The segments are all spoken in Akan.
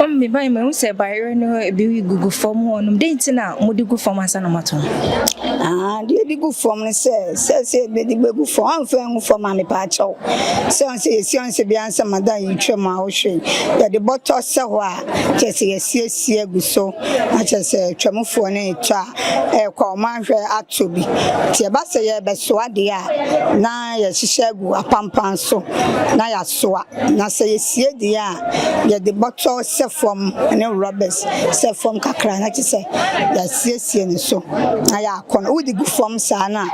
Mebae mahu sɛ bayerɛ no ebi gugu fam hɔnom. Dɛn nti na mode gu fam ansa na moatɔn? Ah, deɛ yɛde gu fam no sɛ sɛ sɛ yɛbɛde bɛgu fam amfa angu fam a mepaakyɛw sɛ ɔn sɛ yɛsi ɔn sɛ bia nsɛ madan yɛtwa mu a wohwɛ yɛde bɔtɔ sɛ hɔ a kyerɛ sɛ yɛasiesie agu so na kyerɛ sɛ twamufoɔ no retɔ a ɛrekɔ a wɔn ahwɛ atɔ bi nti ɛba sɛ yɛrebɛsoa deɛ a na yɛhyehyɛ agu apampan so na yɛasoa na sɛ yɛsie deɛ a yɛde bɔtɔ sɛ fam ne rɔbɛs sɛ fam kakra na kyerɛ sɛ yɛasiesie ne so na yɛakɔ no. Wode gu fam saa no a,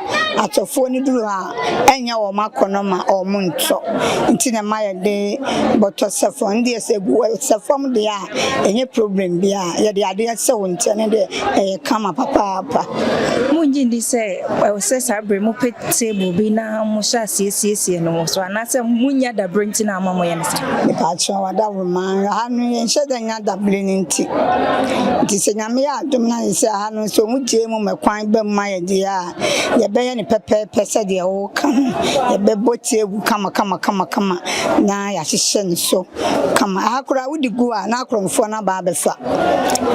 atɔfoɔ no duru hɔ a, ɛnyɛ wɔn akɔnnɔ ma wɔn ntɔ. Nti na ɛma yɛde bɔtɔ sɛ fam. Ɛno deɛ sɛ gu sɛ fam deɛ a, ɛnyɛ problem biara. Yɛde adeɛ sɛ wo nti ɛno deɛ ɛyɛ kama papaapa. Monnye nni sɛ ɛwɔ sɛ saa bere mopɛ table bi na mohyɛ aseɛ siesie no wɔ so anaasɛ monnya dabere nti na ama moyɛ no saa? Mepaakyɛw adaworoma, ha no yɛnhyɛ da nnya dabere no nti. Nti sɛ Nyame yɛ adom na sɛ ha no nso ɔmo gyae mu ma kwan ba mu ma yɛ deɛ a, yɛbɛyɛ no pɛpɛɛpɛ sɛdeɛ woka no. Yɛbɛbɔ table kama kama kama kama na yɛahyehyɛ no so kama. Aha koraa wode gu a na akorɔmfoɔ no aba abɛfa.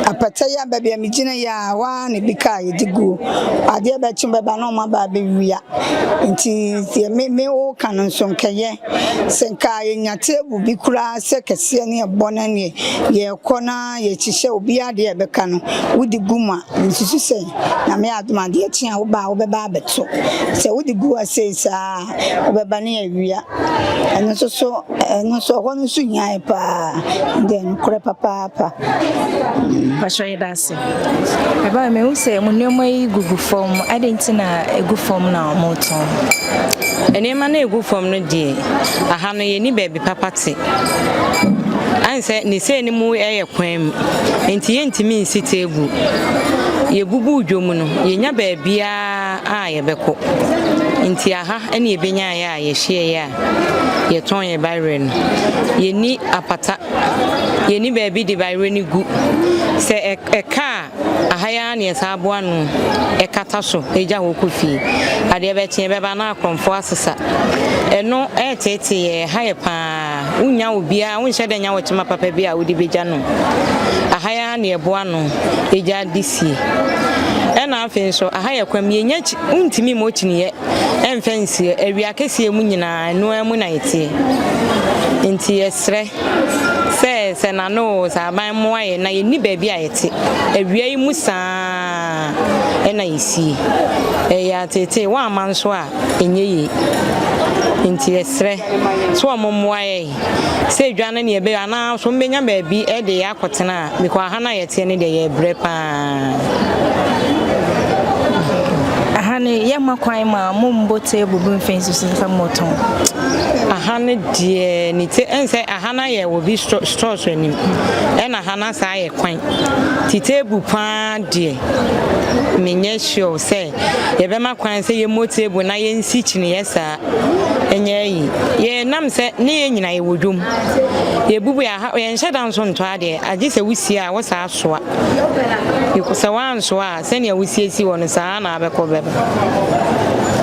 Apata yi a baabi a megyina yi a, hɔ ara na ebi kaa yɛde guo. Adeɛ bɛkye bɛba na ɔmo aba abɛwia. Nti deɛ me me woka no nso nkɛyɛ. Sɛ nka yɛnya table bi koraa sɛ kɛseɛ ne yɛbɔ no neɛ yɛkɔ na yɛhyehyɛ obiara deɛ ɛbɛka no wode gu mu a, nsusu sɛ Nyame adom adeɛ kye a woba a wobɛba abɛto. Sɛ wode gu hɔ sei saa a, wobɛba ne yɛawia. Ɛno nso so ɛno nso ɛhɔ no nso hia yɛ paa. Deɛ nokorɛ papaapa. Pastor yɛda ase. Ɛbaa mehu sɛ mo nneɛma yi gugu fam. Adɛn nti na ɛgu fam na motɔn? Nneɛma no a ɛgu fam no deɛ, aha no yɛnni baabi papa te. Ayɛ sɛ ne sei no mu yɛ kwan mu, nti yɛntumi nsi table. Yɛbubu dwom no, yɛnya baabiara a yɛbɛkɔ. Nti aha ne yɛbɛnyaeɛ a yɛhyiaeɛ a yɛtɔn yɛ bayerɛ no. Yɛnni apata, yɛnni baabi de bayerɛ no gu. Sɛ ɛka a, aha yi ara na yɛsan aboa ano kata so gya hɔ kɔ fie. Adeɛ bɛkye yɛbɛba na akorɔmfoɔ asesa. Ɛno ɛreteetee yɛn, ɛha yɛ pa ara. Wonnya obiara, wonhyɛ da nnya wɔkyema papa bi a wode bɛgya no. Aha yi ara na yɛboa ano gya de sie. Ɛna afei nso, aha yɛ kwan mu, yɛnnya wontumi mmɔ kyiniiɛ ɛmfa nsie. Awia kɛseɛ mu nyinaa, ɛno ara mu na yɛteɛ. Nti yɛsrɛ sɛ sɛ nano o, sɛ aban mmoa yɛn na yɛnni baabi a yɛte. Awia yi mu saa ɛna yɛsie. Ɛyɛ ateetee, woamma nso a ɛnyɛ yie. Nti yɛsrɛ sɛ wɔn mmoa yɛn sɛ dwa no ne yɛbɛyɛ anaa nso wɔbɛnya baabi de yɛn akɔtena a, because aha no a yɛteɛ no deɛ yɛrebrɛ paa. Aha no yɛmma kwan ma mombɔ table bi mfa nsi so sɛ motɔn. Aha no deɛ ne te ɛn sɛ aha no ayɛ wɔ bi stores anim ɛna aha no asa ayɛ kwan ti table paa deɛ menyɛ sure sɛ yɛbɛma kwan sɛ yɛmmɔ table na yɛnsi kyiniiɛ saa ɛnyɛ ayi yɛnam sɛ ne yɛn nyinaa yɛwɔ dwom yɛbubu aha yɛnhyɛ da nso ntɔ adeɛ agye sɛ wosie a wo saa soa sɛ woansoa a sɛnea wosiesie wɔ no saa na abɛkɔ bɛba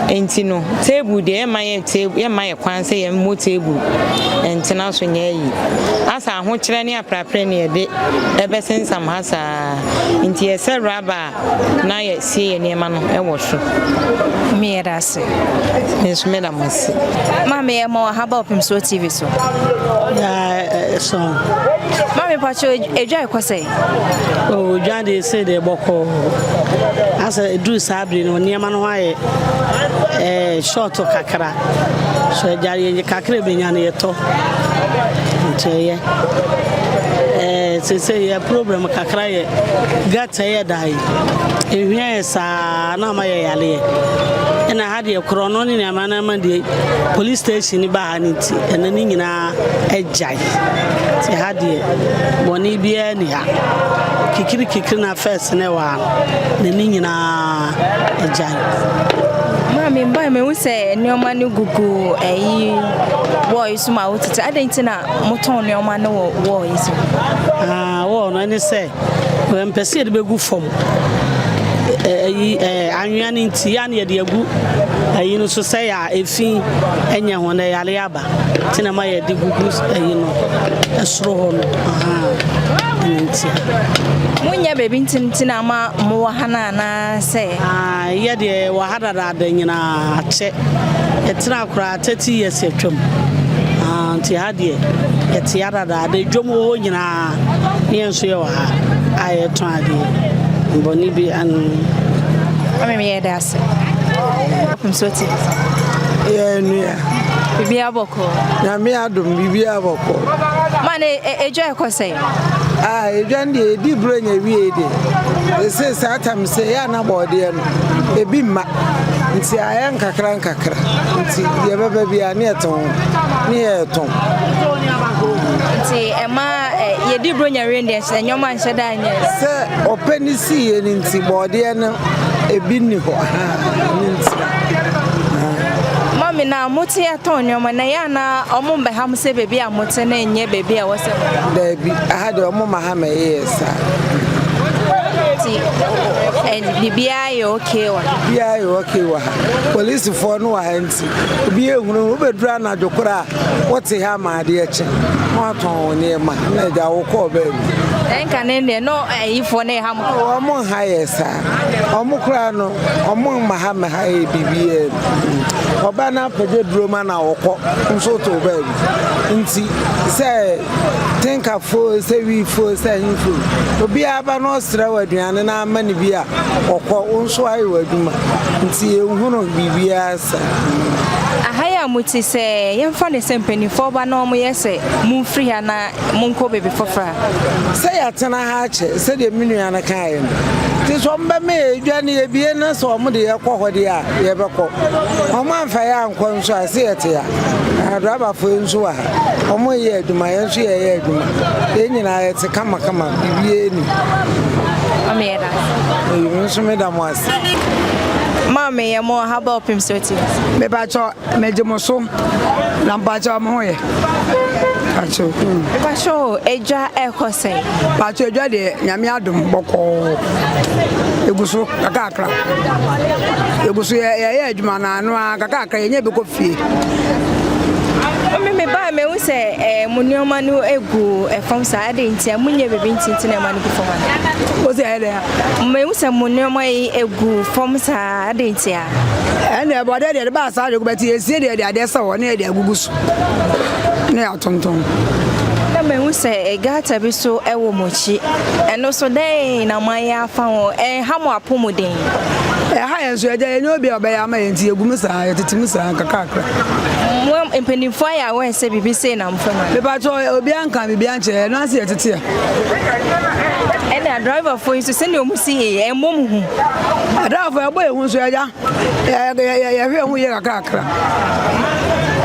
nti no table deɛ yɛmma yɛ table yɛmma yɛ kwan sɛ yɛmmɔ table ntena so nyɛ ayi asa ahokyerɛ ne aprapra ne yɛde ɛbɛsensam ha saa nti yɛsɛ raba a na yɛsie yɛ nneɛma no ɛwɔ so. Meyɛda ase. Me nso meda mo ase. Maame yɛ ma wɔ ha ba Ɔpemsoɔ TV so. So. Maame pakyɛ edwa ɛkɔ sɛ? O dwa deɛ sɛ deɛ bɔkɔɔ. Asɛ ɛduru saa bere no nneɛma no ho ayɛ ɛɛ short kakra. So agya yɛ kakra benya no yɛtɔ. Nti ɛyɛ. Ɛɛ sese yɛ problem kakra yɛ gutter yɛ da yi. Ehwia yɛ saa na ama yɛ yaleɛ. Ɛna ha deɛ korɔ no ne nneɛma no ama deɛ police station ba ha no nti ɛno ne nyinaa agyae. Nti ha deɛ bɔne biara ni ha. Kikiri kikiri na first ne wɔ ha no na ne nyinaa agyae. Maame mbae mehu sɛ nneɛma no gugu ɛyi wɔɔ yi so ma wotete. Adɛn nti na motɔn nneɛma no wɔ wɔɔ yi so? Ah, wɔɔ no ɛne sɛ mpɛ sɛ yɛde bɛgu fam. Ɛyi anwea no nti yɛ a na yɛde agu ɛyi no so sɛ yɛ a efi ɛnyɛ ho na ɛyare aba. Nti na ma yɛde gugu ɛyi no ɛsoro hɔ no. nti. Monyɛ baabi nti nti na ama mowɔ ha no anaasɛ? Ah, yɛ deɛ yɛwɔ ha dadaada nyinaa akyɛ. Yɛtena koraa 30 years atwam. Ah, nti ha deɛ yɛte ha dadaada. Dwom wɔ hɔ nyinaa ne yɛn nso yɛwɔ ha a yɛtɔn adeɛ. Bɔne bi ano. Mame meyɛ da ase. Ɔpem so te. Yɛ nua. Biribiara bɔkɔɔ. Nyame adom biribiara bɔkɔɔ. Ma ne edwa ɛkɔ sɛn? Ah, edwa no deɛ ɛdi buro nya wie deɛ. Ɛsɛ saa tam sɛ yɛ ana bɔɔdeɛ no ebi mma nti ayɛ nkakra nkakra nti deɛ bɛba biara ne yɛtɔn ne yɛtɔn. Nti ɛma yɛdi buro nya wie deɛ nneɛma nhyɛ da nyɛ. Sɛ ɔpɛ ne siiɛ no nti bɔɔdeɛ no ebi nni hɔ ne nti. Mami na mote atɔn nneɛma na yɛ ana ɔmo mbɛha mo sɛ beebi a mote na nyɛ beebi a wɔsɛ mo. Daabi, aha deɛ ɔmo ma ha ma ɛyɛ saa. Nti biribiara yɛ okay wɔ ha. Biribiara yɛ okay wɔ ha. Polisifoɔ no wɔ ha nti obi ehunu wobɛduru anadwo koraa wote ha ma adeɛ kye na watɔn wo nneɛma na agya wokɔɔ baabi. Ɛnka ne deɛ no ɛyifoɔ no ɛha mo. Ɔmo nha yɛ saa. Ɔmo koraa no ɔmo mma ha ma ha yɛ biribiara bi. Ɔbaa no apagya duro ma na ɔkɔ nso to baabi. Nti sɛ tenkafoɔ sɛ wiifoɔ sɛ ahemfoɔ obiara ba na ɔsrɛ wɔ aduane na ama ne bi a ɔkɔ wo nso ayɛ wɔ adwuma. Nti yɛnhunu biribiara sa. Aha yi a mote sɛ yɛmfa ne sɛ mpanimfoɔ ba na ɔmo yɛ sɛ momfiri ha na monkɔ baabi foforɔ a. Sɛ yɛatena ha akyɛ sɛdeɛ me nua no kaeɛ no nti sɛ ɔmo bɛma yɛ dwa no yɛbie na sɛ ɔmo de yɛkɔ hɔ deɛ a yɛbɛkɔ. Ɔmo amfa yɛ ankɔ nso a sɛ yɛte ha. Adrabafoɔ yi nso wɔ ha. Ɔmo yɛ adwuma yɛn nso yɛyɛ adwuma. Yɛn nyinaa yɛte kamakama biribiara ni. Mame yɛ da ase. Me nso meda mo ase. Maame yɛ mo ha ba ɔpem so te. Mepakyɛ megye mo so na mpakyɛ mo ho yɛ. Pakyɛ. Mepakyɛ edwa ɛkɔ sɛn? Pakyɛ edwa deɛ Nyame adom bɔkɔɔ. Egu so kakrakra. Egu so yɛyɛ adwuma na ano a kakrakra yɛnyɛ bi kɔ fie. Mame me ba mehu sɛ mo nneɛma no egu ɛfam saa ade nti a munyɛ biribi nti nti na ɛma no gu fam ana? Wo sɛ ɛyɛ dɛ? Mehu sɛ mo nneɛma yi egu fam saa ade nti a. Ɛnna ɛbɔdɛ deɛ de ba saa de bɛte yɛsie deɛ de adeɛ sɛ wɔ ne yɛde agugu so ne yɛatontɔn. Na mehu sɛ gata bi so ɛwɔ mo akyi. Ɛno so dɛn na moayɛ afa ho? Ɛnha mo apɔmuden? Ɛha yɛn nso ɛgya yɛnyɛ obi a ɔbɛyɛ ama yɛn nti yɛgu mu saa yɛtete mu saa kakrakra. Mo mpanimfoɔ ayɛ aware sɛ biribi sei na mofam ana? Mepakyɛ obi anka biribi ankyerɛ ɛno ase yɛtete a. Ɛna driverfoɔ yi nso sɛnea ɔmo si yɛ ɛmmɔ mo hu. Driverfoɔ ɛbɔ yɛn ho nso ɛgya yɛhwɛ yɛn ho yie kakrakra.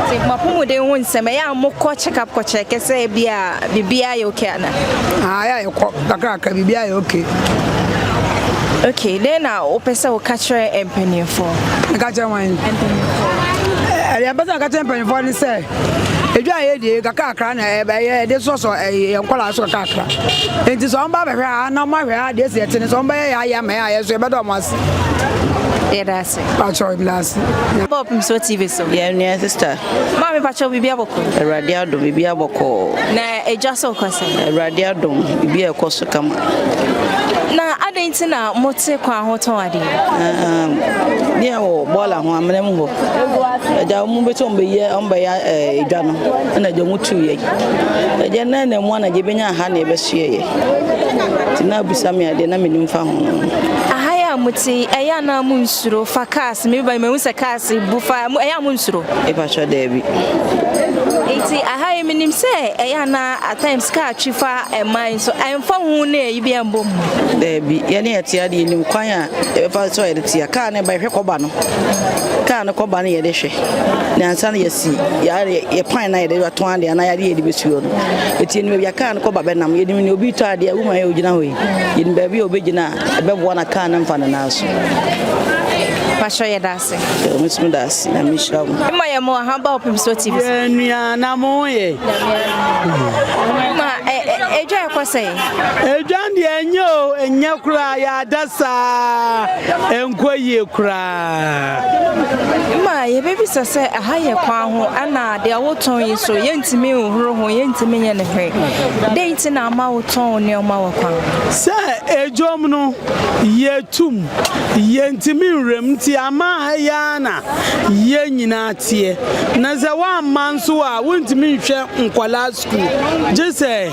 Nti mo apɔmuden ho nsɛm ɛyɛ a mokɔ check up kɔ check sɛ bi a biribiara yɛ okay ana? Ah, yɛ yɛkɔ kakrakra biribiara yɛ okay. Okay, dɛn na wopɛ sɛ woka kyerɛ mpanimfoɔ? Nka kyerɛ wɔn. Mpanimfoɔ. Ɛdeɛ mpɛ sɛ nka kyerɛ mpanimfoɔ ne sɛ edwa a yɛdie kakrakra na ɛbɛyɛ yɛde sɔsɔ ɛyɛ yɛn nkɔlaa so kakrakra. Nti sɛ wɔn ba bɛhwɛ a na wɔn ahwɛ a deɛ si ɛte ne sɛ wɔn bɛyɛ yɛ ayɛ ama yɛ a yɛ so yɛbɛdɔ wɔn ase. Yɛda ase. Pakyɛ ɛmda ase. Ba ɔpem so TV so. Yɛn nua sister. Maame pakyɛ biribi abɔkɔ. Awurade adom biribi abɔkɔɔ. Na edwa so kɔ sɛn? Awurade adom biribi a ɛkɔ so kama. Na adɛn nti na mote kwan ho tɔn adeɛ? Ne yɛ wɔ bɔɔla ho amena mu hɔ. Agya wɔn bɛsɛ wɔn bɛyɛ wɔn bɛyɛ edwa no ɛna agya wɔn tu yɛ. Agya nan na mu anagye bɛnya ha na yɛbɛsoɛ yɛ. Nti na abisa me adeɛ na menim fa ho. Aha yɛ a mote ɛyɛ anaa mo nsuro fa cars me ba mehu sɛ cars bu fa ɛyɛ a mo nsuro? Epakyɛ daabi. Nti aha yi menim sɛ ɛyɛ anaa at times car twi fa ɛman so ɛmfa ho ne ɛyi bi ɛmbɔ mu. Daabi yɛne yɛte adeɛ nim kwan a yɛbɛfa so a yɛde te a kaa no ba yɛhwɛ kɔba no. Kaa no kɔba no yɛde hwɛ. Na ansa na yɛsi yɛ pan na yɛde bɛtɔn adeɛ anaa yɛde yɛde bɛsi hɔ no. Eti yɛnim baabi a kaa no kɔba bɛnam yɛnim nea obi tɔ adeɛ a woman yɛ ogyina hɔ yi. Yɛnim baabi a obɛgyina a ɛbɛboa na kaa no mfa ne nan so. Pakyɛ yɛda ase. Yo, me nso meda ase. Nyame nhyira mo. Mma yɛ mo aha ba ɔpem so TV so. Yɛn nua na mo ho yɛ. Ma edwa ɛkɔ sɛn? Edwa deɛ ɛnyɛ o, ɛnyɛ koraa yɛada saa ɛnkɔ yie koraa. Ma yɛbɛbisa sɛ aha yɛ kwan ho ɛna deɛ wotɔn yi so yɛntumi nhoro ho yɛntumi nyɛ ne hwee. Dɛn nti na ama wotɔn nneɛma wɔ kwan ho? Sɛ edwom no yɛtum yɛntumi nwuram nti ama ha yi ara na yɛn nyinaa teɛ. Na sɛ woamma nso a wontumi nhwɛ nkwadaa sukuu gye sɛ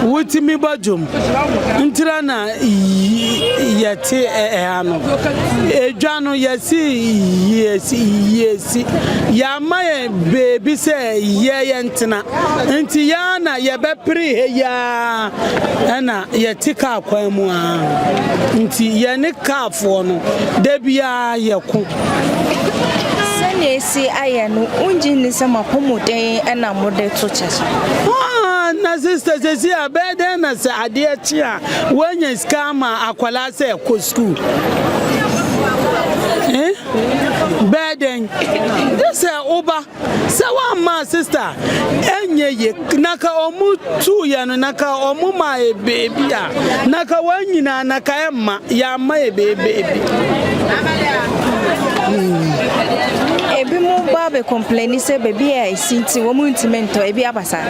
wotumi bɔ dwom. Ntira na yɛte ɛha no. Edwa no yɛsi yɛsi yɛsi yɛama yɛn beebi sɛ yɛ yɛntena nti yɛn ara na yɛbɛpere ha yi ara ɛna yɛte kaa kwan mu ara nti yɛne kaafoɔ no da biara yɛko. Sɛnea esi ayɛ no, wongye nni sɛ mo apɔmuden na mode to kyɛ so? Ah, na sister sɛsi a bɛyɛ dɛn na sɛ adeɛ kye a woanya sika ama akwadaa sɛ kɔ sukuu? Eh? Bɛyɛ dɛn? Gye sɛ woba Sɛ wamma a sister ɛnyɛ ye na ka ɔmo tuu yɛ no na ka ɔmo maa yɛ beebi a na ka wɔn nyinaa na ka ɛmma yɛamma yɛ beebi. Ebi mo ba bɛ complaini sɛ beebi a esi nti wɔn ntumi ntɔ ebi aba saa.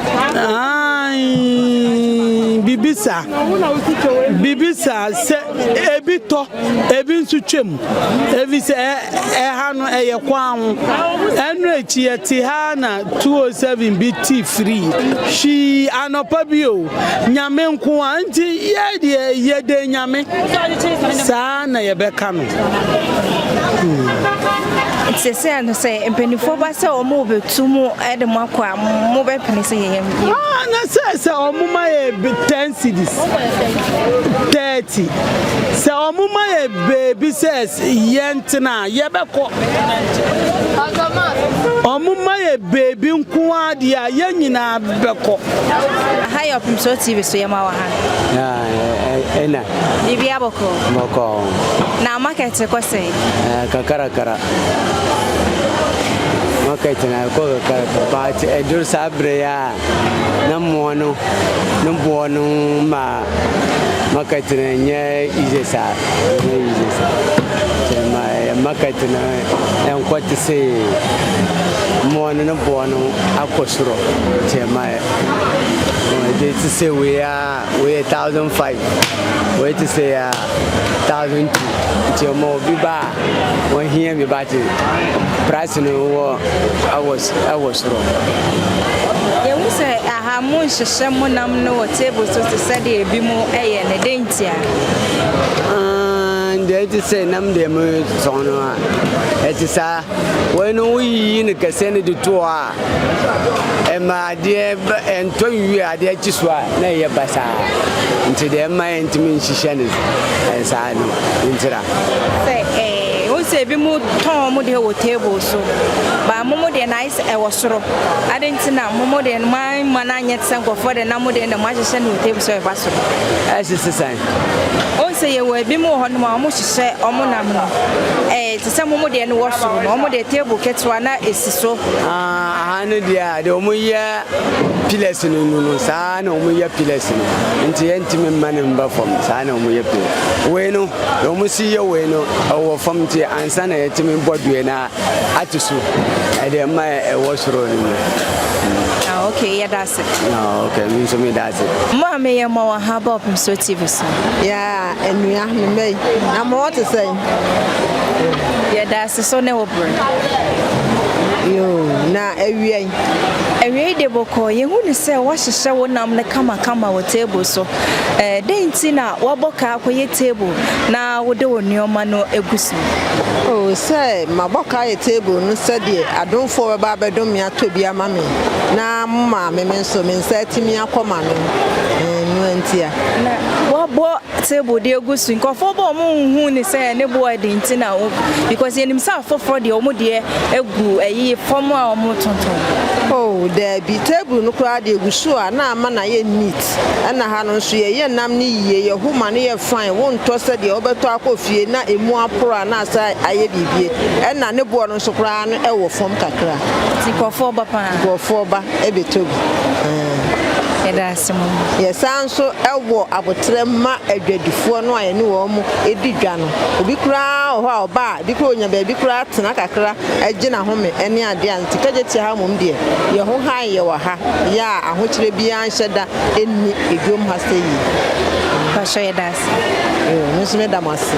Ayi bibi saa bibi saa sɛ ebi tɔ ebi nso twam ebi sɛ Ɛha no ɛyɛ kwan ho. Ɛno akyi yɛte ha na 207 bi te firi hwii anɔpa bi o. Nyame nko a nti yɛ deɛ yɛde Nyame saa na yɛbɛka no. Nti sɛ ano sɛ mpanimfoɔ ba sɛ wɔn bɛtu mu de mo akɔ a mo bɛpene sɛ yɛyɛ. Ah, na sɛ sɛ wɔn ma yɛ 10 cedis 30 sɛ wɔn ma yɛ beebi sɛ Yɛntena a, yɛbɛkɔ. Wɔma yɛ beebi nko ara deɛ a, yɛn nyinaa bɛkɔ. Aha yɛ Ɔpemsoɔ TV so, yɛma wɔ ha. Ɛna. Biribi abɔkɔ. Bɔkɔ. Na market kɔ sɛn? Kakrakra. Market na ɛkɔ kakrakra but ɛduru saa bere yi a na mmoa no ne boɔ no ma market no nyɛ easy saa. Ɛnyɛ easy saa. Nti ɛma ɛyɛ market no ɛnkɔ te sɛ mmoa no ne boɔ no akɔ soro. Nti ɛma ɛde te sɛ wei a wei yɛ 1005 wei te sɛ a 1002 nti ɔma obi ba a wɔhia bi ba te price no wɔ ɛwɔ ɛwɔ soro. Yɛhu sɛ aha mo nhyehyɛ mo nam no wɔ table so te sɛ deɛ ebi mo ɛyɛ no, dɛn ntia? Ah, deɛ ɛte sɛ nam deɛ mo sɔn no a ɛte saa. Wei no woyiyi no kɛseɛ no de to hɔ a ɛma adeɛ ɛntɔ nwie adeɛ kye so a na ɛyɛ basaa. Nti deɛ ɛma yɛntumi nhyehyɛ no saa no ntira. Sɛ ɛɛ wohu sɛ ebi mo tɔn wɔn deɛ wɔ table so, ba mo mo deɛ no ayɛ sɛ ɛwɔ soro. Adɛn nti na mo mo deɛ no moamma no anyɛ te sɛ nkurɔfoɔ deɛ na mo deɛ no moahyehyɛ no wɔ table so ɛba soro? Ɛsese sɛn? Wohu sɛ yɛwɔ ebi mo wɔ hɔnom a wɔhyehyɛ wɔn nam no ɛɛ te sɛ mo mo deɛ no wɔ soro no, wɔn deɛ table ketewa na esi so. Ah, aha no deɛ a deɛ wɔyɛ pillars no no no saa na wɔyɛ pillars no nti yɛntumi mma no mba fam saa na wɔyɛ pillars wei no deɛ wɔsi yɛ wei no ɛwɔ fam nti ansa na yɛtumi bɔ dua no ato so ɛdeɛ mma ɛwɔ soro no mu. Ah, okay, yɛda ase. Ah, okay, me nso meda ase. Maame yɛ ma wɔ ha ba Ɔpemsoɔ TV so. Yeah, nnua, me mma yi. Na mo te sɛn? Yɛda ase so ne wo bere. Yoo, na awia yi? Awia yi de bɔkɔɔ, yɛhu ne sɛ woahyehyɛ wo nam no kamakama wɔ table so. Eh, dɛn nti na woabɔ ka akɔyɛ table na wode wo nneɛma no agu so? Oh, sɛ mabɔ ka ayɛ table no sɛdeɛ adomfoɔ bɛba abɛdom me atɔ bi ama me na mo maame me nso me nsa atumi akɔ m'ano, ɛno ntia. Na woabɔ table de agu so, nkurɔfoɔ bɔ wɔn nhu ne sɛ ne boɔ ɛde nti na wo, because yɛnim sɛ afoforɔ deɛ wɔn deɛ agu ɛyi fam a wɔn tontɔn. Oh, daabi. Table no koraa deɛ egu so a na ama no ayɛ neat. Ɛna ha no nso yɛyɛ nam no yie, yɛho ma no yɛ fine. Wontɔ sɛdeɛ wobɛtɔ akɔ fie na emu aporo a na asa ayɛ biribi. Ɛna ne boɔ no nso koraa no ɛwɔ fam kakra. Nti nkurɔfoɔ ba paa. Nkurɔfoɔ ba ɛbɛtɔ bi. Yɛda ase mo. Yɛsan nso wɔ aboterɛ ma adwadifoɔ no a yɛne wɔn di dwa no. Obi koraa wɔ hɔ a ɔba a, ebi koraa ɔnya baabi koraa tena kakra gye n'ahome ne adeɛ a nti Kagyetia ha mmom deɛ, yɛn ho hann yɛ wɔ ha yɛ a ahokyerɛ biara nhyɛ da nni dwom ha sɛ yie. Mpakyɛ yɛda ase. Yoo, me nso meda mo ase.